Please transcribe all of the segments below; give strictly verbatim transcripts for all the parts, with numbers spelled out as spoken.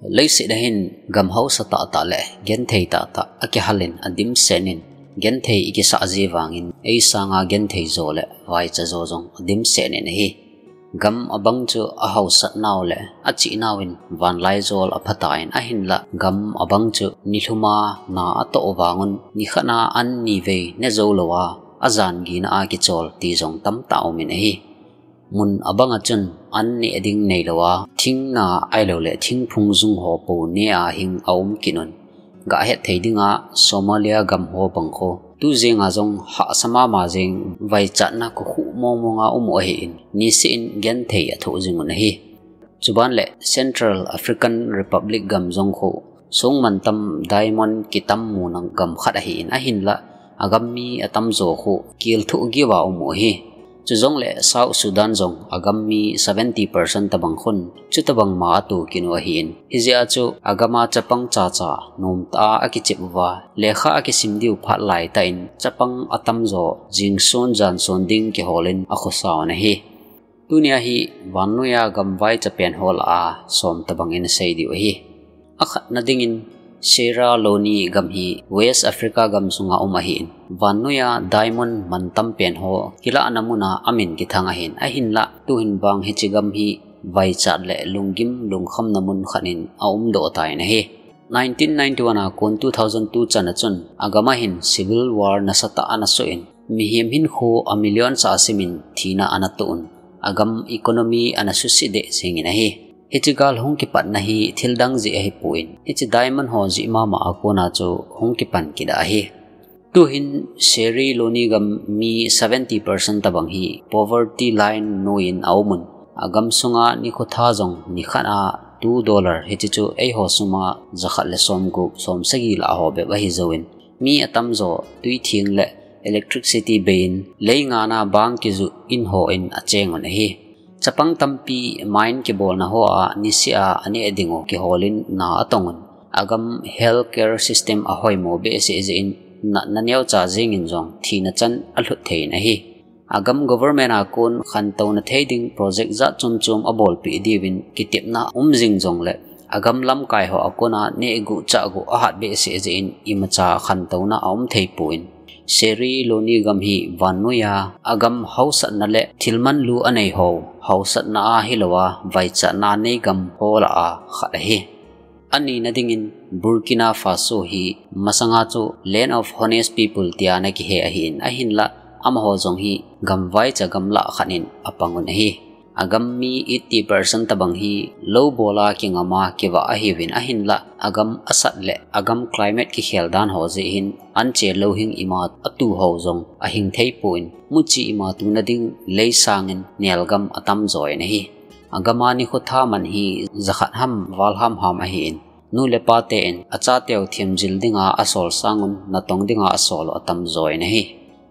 Leiset a hin gam hausa tahtah le genthei tahtah akihalin adimset in, genthei ikisah ji vangin eisanga genthei jo le vaicha jo jong adimset in ahi. Gam abang chu ahausat nau le achih nau in vanlaijol aphatai in, ahinlah gam abang chu nilhuma na atoh vangun nikhat a an nivei ne jou lou a, ajan gina a kichol ti jong tamtah um in ahi. Mun abang a chun an neh ding neilou a, thingna ahilou le thingphung jung ho po neh a hing aum kit un. Gahet thei dinga Somalia gam ho bang khu tu jenga jong hahsa mama jeng vaichatna kokhuh mong mong a um u ahin, niseh in genthei athoh jing un ahi. Chuban le Central African Republic gam jong khu song mantam diamond kitam muna gam khat ahin, ahinlah agam mi atamjo khu kelthoh giuva um u ahi. Chujongle South Sudan jong agam mi seventy percent tabang khun chutabang ma atoh kit u ahin, hijeh a chu agam a chapang chacha nomtah a akichep uva, lekha akisim diu phat laitah in chapang atamjo jingsun jansun ding kiholin akhosa un ahi. Tunia hi vannoiya gam vaicha pen ho lah a som tabang in sei diu ahi. Akhatna dingin Sierra Leone gam hi West Africa gam sunga um ahin, vannoiya diamond mantam pen ho kilahna muna amin kithang ahin, ahinlah tuhin vang hiche gam hi vaichat le lunggim lungkhamna mun khat in aumdoh tan ahi. Nineteen ninety-one a kon two thousand two chan a chun agam a hin civil war nasatah ana soh in, mihem hinkho a million sah a simin thina ana toh un, agam economy ana suse deh jengin ahi. Hiche gal hung kipatna hi thildang jeh ahipon, hiche diamond ho jeh mama a kona chu hung kipan kit ahi. Tuhin Sierra Leone gam mi seventy percent tabang hi poverty line noiyin aumun, agam sunga nikho tha jong nikhat a two dollar, hiche chu eiho suma jakhat le somgup somsagi lah ho bep ahi jouvin, mi atamjo tuithing le electricity beiyin, lei ngana bang kiju in ho in acheng un ahi. Chapang tampi mine kibolna hoa niseh a aneh ding u kiholin na atongun, agam healthcare system ahoimo behseh jeh in natna neocha jengin jong thina chan alhut thei in ahi. Agam government a kon khantouna thei ding project jat chom chom abolpeh diuvin kitepna um jing jongle, agam lamkai ho a kona nehguh chahguh ahat behseh jeh in imacha khantouna aum thei pon, Sierra Leone gam hi vannoiya agam hausatna le thilmanlu anei ho, hausatna a hilouva vaichatna nei gam ho lah a khat ahi. Anina dingin Burkina Faso hi masanga chu Land of Honest People tia ana kihe ahin, ahinlah amaho jong hi gam vaicha gam lah khat in apang un ahi. Agam mi eighty percent tabang hi lou bola kingama kivah ahiuvin, ahinlah agam asat le agam climate kikhel dan ho jeh hin anche louhing ima atu ho jong ahing thei pon, muchi ima tuna ding lei sangin nelgam atamjo in ahi. Agam a nikho tha man hi jakhat ham val hamham ahin, nu le pa ten achateu themjil dinga asol sangun natong dinga asol u atamjo in ahi.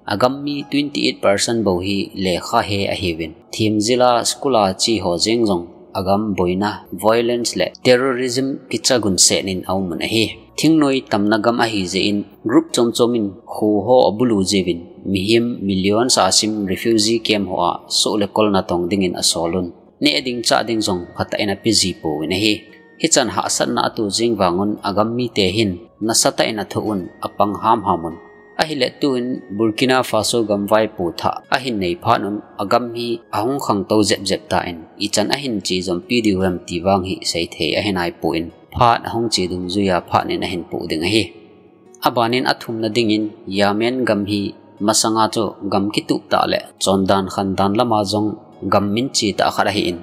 Agam mi twenty eight percent bou hi lekha he ahiuvin, themjil a school a che ho jeng jong agam boina, violence le terrorism kicha gunset in aumun ahi. Thingnoi tamna gam ahi jeh in group chom chom in kho ho abulu jiuvin, mihem million sah a sim refugee camp hoa soh le kol natong dingin asolun, neh ding chah ding jong phatah in apeji pon ahi. Hichan hahsatna atoh jeng vangun agam mite hin nasatah in athoh un, apang hamham un. Ahile tuin Burkina Faso gam vaipo thah ahin nei phat un, agam hi ahung khangtou jep jep tan, ichan ahin che jompi diu ham ti vang hi seithei ahi naipon, phat ahung che dungjuiya phat nin ahin poh ding ahi. Abanin athumna dingin Yemen gam hi masanga chu gam kitup tah le chondan khandan lama jong gam minche tah khat ahin,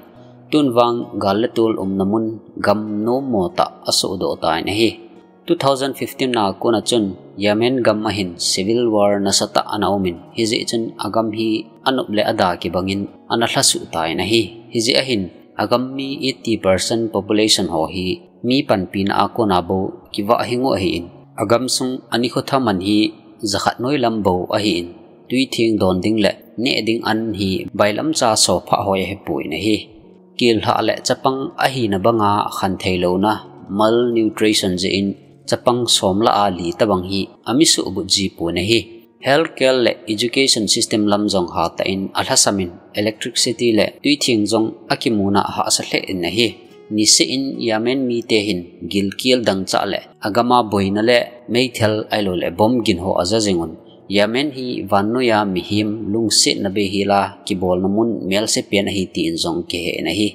tun vang gal le tol umna mun gam nommo tah asohdoh tan ahi. Two thousand fifteen na kona chun Yemen gam a hin civil war nasatah ana umin, hijeh chun agam hi anop le ada kibangin ana lhasuh tan ahi. Hijeh a hin agam mi eighty percent population ho hi mi panpina a kona bou kivah hing u ahin, agam sung anikho tha man hi jakhat noilam bou ahin, tuitheng don ding le neh ding an hi bailamcha sophah hoi ahipon ahi. Killhah le chapang ahina banga khantheilouna, malnutrition, jeh in chapang som lah a li tabang hi amisuhbut jipon ahi. Healthcare le education system lam jong hatah in alhasamin, electricity le tuitheng jong akimuna hahsa lheh in ahi. Niseh in Yemen mite hin gilkel dangchah le agama boina le meithal ahilou le bomb gin ho aja jing un, Yemen hi vannoiya mihem lungsetna beihela kibolna mun melse pen ahi tin jong kihe in ahi.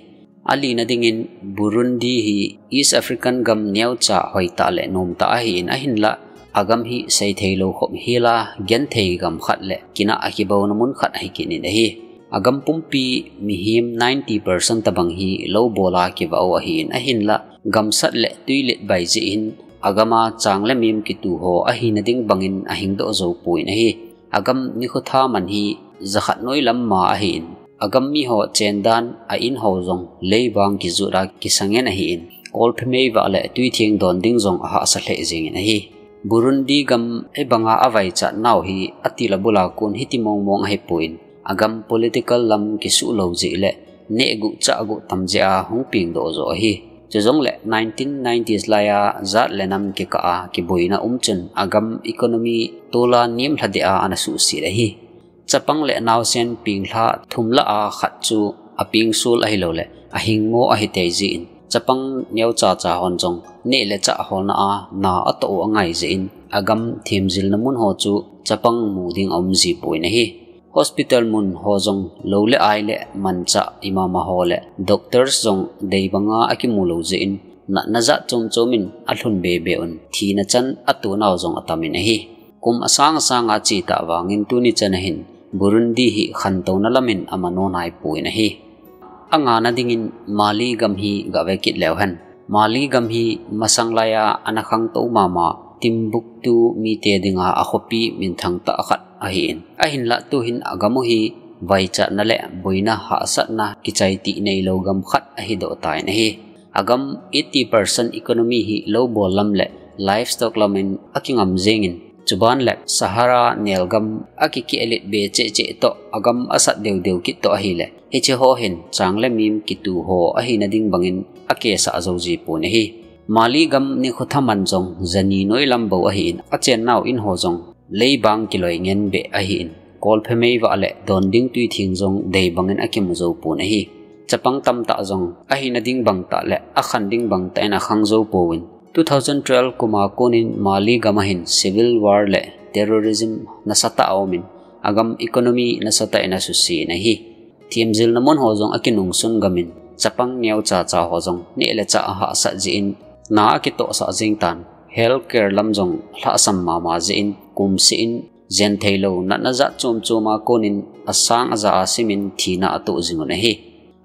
Alina dingin Burundi hi East African gam neocha hoitah le nomtah ahin, ahinlah agam hi seithei lou khop hela genthei gam khat le kinah a kibouna mun khat ahi kit in ahi. Agam pumpi mihem ninety percent tabang hi lou bola kivah u ahin, ahinlah gamsat le tuilet bai jeh in agama chang le mim kitu ho ahina ding bangin ahingdoh jou pon ahi. Agam nikho thaman hi jakhat noilam ma ahin, agam miho chendan a in ho jong leibang kijut a kisangen ahin, kolphe meivah le tuitheng don ding jong ahahsa lheh jengin ahi. Burundi gam hibanga avaichat nau hi atil abula kon hiti mongmong ahipon, agam political lam kisuh lou jeh le nehguh chahguh tam jeh a hung pengdoh jo ahi. Chujongle nineteen nineties laiya jat le nam kikah a kiboina um chun agam economy tola nemlha deh a ana suhset ahi. Chapang le naosen penglha thum lah a khat chu apeng sol ahilou le ahingmo ahi tei jeh in, chapang neocha cha hon jong neh le chah holna a na atoh u angai jeh in, agam themjilna mun ho chu chapang mu ding aum ji pon ahi. Hospital mun ho jong lou le ai le manchah imama ho le doctors jong deibanga akimu lou jeh in, natna jat chom chom in alhun bebe un, thina chan ato nau jong atam in ahi. Kum asang asang a chetah vangin tuni chan ahin Burundi hi khantouna lamin amano naipon ahi. Angana dingin Mali gam hi gave kit leu hen. Mali gam hi masang laiya ana khangtou mama Timbuktu mite dinga akhopi minthang tah khat ahin, ahinlah tuhin agam u hi vaichatna le boina hahsatna kichai tih neilou gam khat ahidoh tan ahi. Agam eighty percent economy hi lou bol lam le livestock lamin akingam jengin, chuban le Sahara nelgam akikehlet be cheh cheh toh agam asat deu deu kit toh ahile, hiche ho hin chang le mim kitu ho ahina ding bangin akesah jou ji pon ahi. Mali gam nikho thaman jong jani noilam bou ahin, achen nau in ho jong leibang kiloi ngen beh ahin, kolphe meivah le don ding tuitheng jong deibangin akimu jou pon ahi. Chapang tamtah jong ahina ding bangtah le akhan ding bangtah in akhang jou pouvin, two thousand twelve kuma konin Mali gam ahin civil war le terrorism nasatah aumin, agam economy nasatah in asusen ahi. Themjilna mun ho jong akinungsun gamin, chapang neocha cha ho jong neh le chah ahahsat jeh in na akitohsah jeng tan, healthcare lam jong lhahsam mama jeh in, kumseh in jentheilou natna jat chom chom a konin asang aja a simin thina atoh jing un ahi.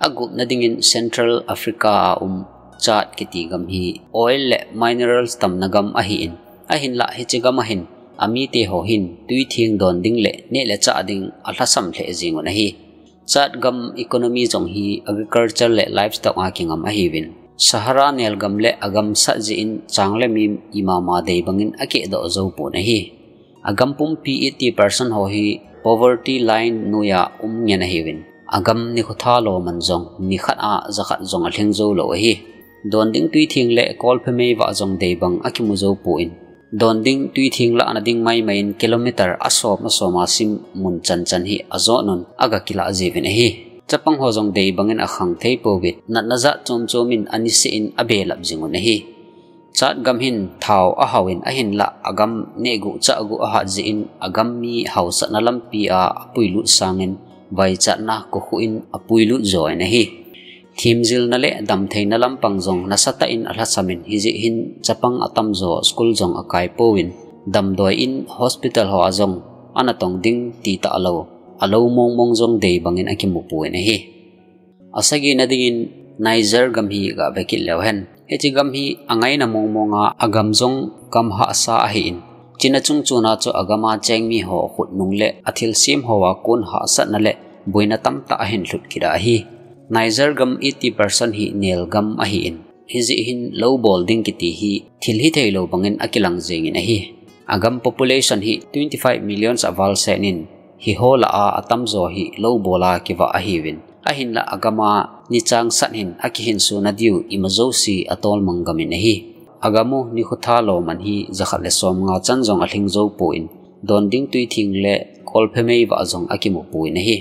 Agupna dingin Central Africa a um Chad kiti gam hi oil le minerals tamna gam ahin, ahinlah hiche gam ahin amite ho hin tuitheng don ding le neh le chah ding alhasam lheh jeng un ahi. Chad gam economy jong hi agriculture le livestock a kingam ahiuvin, Sahara nelgam le agamsat jeh in chang le mim imama deibangin akehdoh jou pon ahi. Agam pumpi eighty percent ho hi poverty line noiya um ngen ahiuvin, agam nikho tha loman jong nikhat a jakhat jong alhing jou lou ahi. Don ding tuitheng le kolphe meivah jong deibang akimu jou pon, don ding tuitheng lahna ding maimai in kilometer asom asom a sim mun chan chan hi ajot un aga kilah jiuvin ahi. Chapang ho jong deibangin akhang thei pouvin, natna jat chom chom in aniseh in abelap jing un ahi. Chad gam hin thao ahaovin, ahinlah agam nehguh chahguh ahat jeh in agam mi haosatna lampi a apuilut sangin vaichatna kokhuh in apuilut jo in ahi. Themjilna le damtheina lampang jong nasatah in alhasam in, hijeh hin chapang atamjo school jong akai pouvin, damdoi in hospital ho a jong ana tong ding titah lou, alou mong mong jong deibangin akimu pon ahi. Asagina dingin Niger gam hi gave kit leu hen. Hiche gam hi angaina mong mong a agam jong gam hahsa ahin, china chung chuna chu agam a cheng mi ho khutnung le athilsem hoa kon hahsatna le boina tamtah ahin lhut kit ahi. Niger gam eighty percent hi nelgam ahin, hijeh hin lou bol ding kiti hi thil hitheilou bangin akilang jengin ahi. Agam population hi twenty five million aval sen in, hiho lah a atamjo hi lou bol a kivah ahiuvin, ahinlah agam a nichang sat hin akihinsona diu ima jouse atolmang gam in ahi. Agam u nikho tha loman hi jakhat le somnga chan jong alhing jou pon, don ding tuitheng le kolphe meivah jong akimu pon ahi.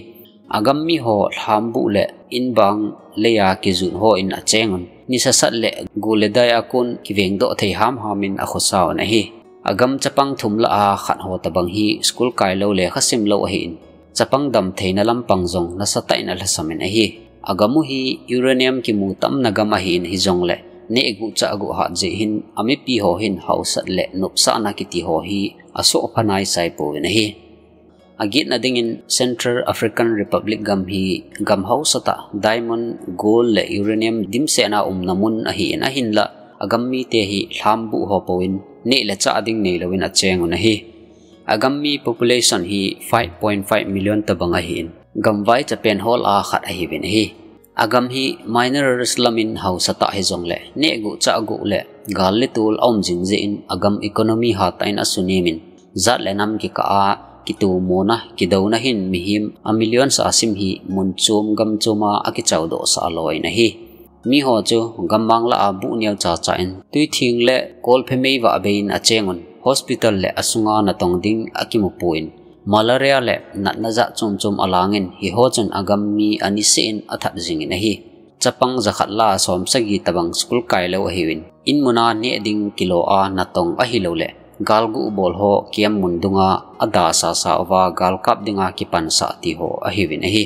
Agam miho lhambuh le inbang leiya kijut hon acheng un, nisasat le gul le dai a kon kivengdoh thei hamham in akhosa un ahi. Agam chapang thum lah a khat ho tabang hi school kailou lekha simlou ahin, chapang damtheina lampang jong nasatah in alhasam in ahi. Agam u hi uranium kimu tamna gam ahin, hijongle nehguh chahguh hat jeh hin amipi ho hin hausat le nopsahna kiti ho hi asoh pha naisai pouvin ahi. Agetna dingin Central African Republic gam hi gam hausatah diamond, gold le uranium dimsetna umna mun ahin, ahinlah agam mite hi lhambuh ho pouvin neh le chah ding neilouvin acheng un ahi. Agam mi population hi five point five million tabang ahin, gam vaicha pen ho lah a khat ahiuvin ahi. Agam hi minerals lamin hausatah hijongle nehguh chahguh le gal le tol aum jing jeh in agam economy hatah in asunem in, jat le nam kikah a kitomona kidouna hin mihem a millions a sim hi mun chom gam chom a akichaudoh sah lou in ahi. Miho chu gammang lah a buh neocha cha in tuithing le kolphe mei vah bei in acheng un, hospital le asunga natong ding akimupui in, malaria le natna jat chom chom alang in, hiho chun agam mi aniseh in athat jing in ahi. Chapang jakhat lah a somsagi tabang school kailou ahiuvin, inmun a neh ding kilo a natong ahilouleh galguh bol ho camp mun dunga adasasa uva galkap dinga kipansah ti ho ahiuvin ahi.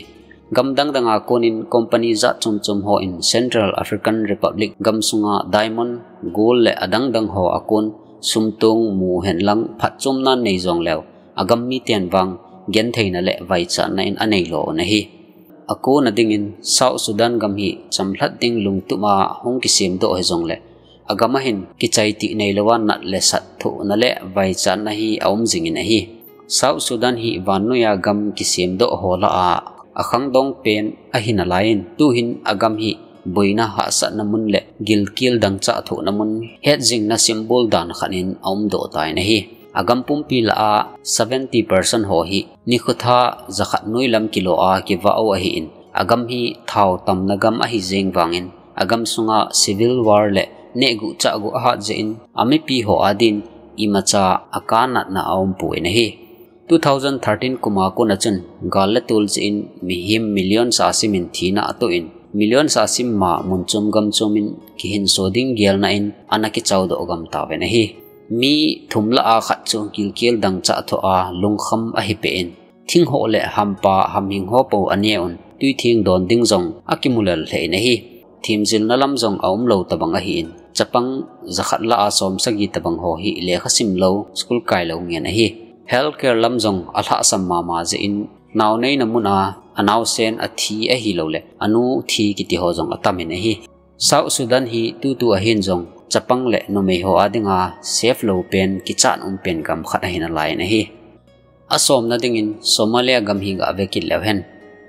Gam dang dang a konin company jat chom chom hon Central African Republic gam sunga diamond, gold le adang dang ho akon sumtong mu henlang phatchomna nei jongleu, agam miten vang gentheina le vaichatna in aneilou un ahi. Akona dingin South Sudan gam hi chamlhat ding lungtup a hung kisemdoh hijongle, agam ahin kichai tih neilouva nat le sat thohna le vaichatna hi aum jing in ahi. South Sudan hi vannoiya gam kisemdoh ho lah a akhangdong pen ahi nalaiyin, tuhin agam hi boina hahsatna mun le gilkel dangchah thohna mun hetjingna symbol dan khat in aumdoh tan ahi. Agam pumpi lah a seventy percent ho hi nikho tha jakhat noilam kilo a kivah u ahin, agam hi thao tamna gam ahi jeng vangin, agam sunga civil war le nehguh chahguh ahat jeh in, amipi ho adin imacha akanatna aumpon ahi. Two thousand thirteen kum a kona chun gal le tol jeh in mihem millions a sim in thina atoh in, millions a sim ma mun chom gam chom in kihinso ding gelna in ana kichaudoh gam tauvin ahi. Mi thum lah a khat chu gilkel dangchah thoh a lungkham ahi peh in, thinghoh le hampa hamhing ho pou ane un, tuitheng don ding jong akimulel lheh in ahi. Themjilna lam jong aumlou tabang ahin, chapang jakhat lah a somsagi tabang ho hi lekha simlou, school kailou ngen ahi. Healthcare lam jong alhahsam mama jeh in, naoneina mun a anaosen athi ahilouleh anu thi kiti ho jong atam in ahi. South Sudan hi tutu ahin jong chapang le numei ho adinga safe lou pen, kichat um pen gam khat ahi nalaiyin ahi. Asomna dingin Somalia gam hi gave kit leu hen.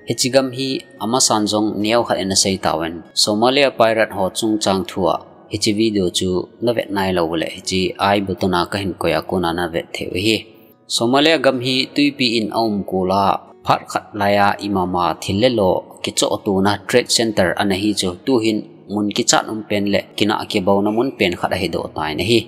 Hiche gam hi amasan jong neokhat in asei tauvin, Somalia pirate ho chungchang thua hiche video chu navet nailou uleh hiche I button a kahin koi a kona navet thei u ahi. Somalia gam hi twipi in aumkol a, phat khat laiya imama thil le lo kichohtona trade center ana hi chu, tuhin mun kichat um pen le kinah kibouna mun pen khat ahidoh tan ahi.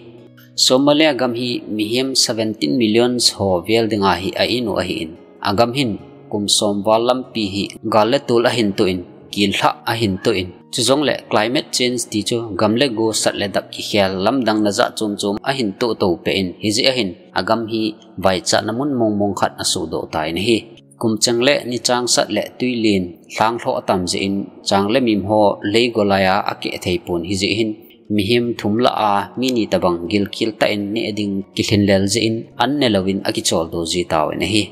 Somalia gam hi mihem seventeen million ho vel dinga hi a-in u ahin, agam hin kum som val lampi hi gal le tol ahin toh in, kil lhah ahin toh in, chujongle climate change ti chu gam le go sat le dap kikhel lamdang najat chom chom ahin toh toh peh in, hijeh ahin agam hi vaichatna mun mong mong khat asuhdoh tan ahi. Kum cheng le nichang sat le twi len lhanglhoh atam jeh in, chang le mim ho lei golai a akeh thei pon, hijeh hin mihem thum lah a mi ni tabang gilkel tah in neh ding kilhin lel jeh in an ne louvin akicholdo ji tauvin ahi.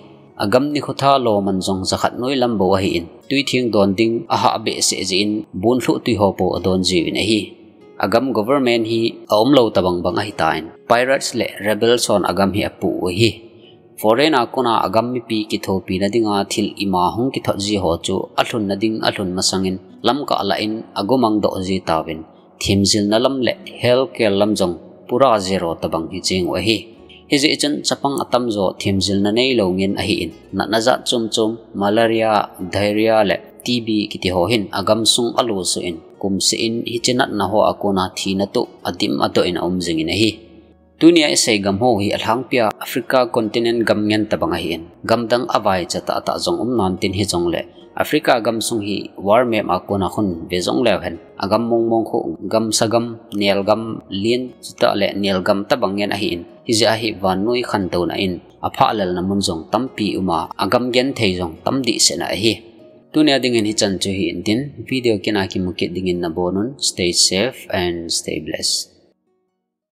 Agam nikho tha loman jong jakhat noilam bou ahin, twi theng don ding ahah behseh jeh in, bonlhoh twi ho pou adon jiuvin ahi. Agam government hi aumlou tabang bang ahitan, pirates le rebels hon agam hi apoh u ahi. Foreign a kona agam mipi kithopina dinga thil ima hung kithot ji ho chu alhunna ding alhun masangin lamkah lah in agomang doh ji tauvin, themjilna lam le healthcare lam jong pura zero tabang hi cheng u ahi. Hijeh chun chapang atamjo themjilna neilou ngen ahin, natna jat chom chom, malaria, diarrhea le T B kiti ho hin agam sung alo suh in, kum seh in hiche natna ho a kona thina toh adim adoh in aum jingin ahi. Tunia isei gam ho hi alhangpia Africa continent gam ngen tabang ahin, gamdang avaicha tahtah jong um nan tin hijongle, Africa gamsung hi world map a kona khun ve jongleu hen, agam mongmong khu gamsa gam, nel gam, lien, chutah le nel gam tabang ngen ahin, hijeh a hi vannoi khantouna in aphahlelna mun jong tampi uma, agam genthei jong tam dehset na ahi. Tunia dingin hichan chu hi intin, video kit a kimu kit dingin nabonun, stay safe and stay blessed.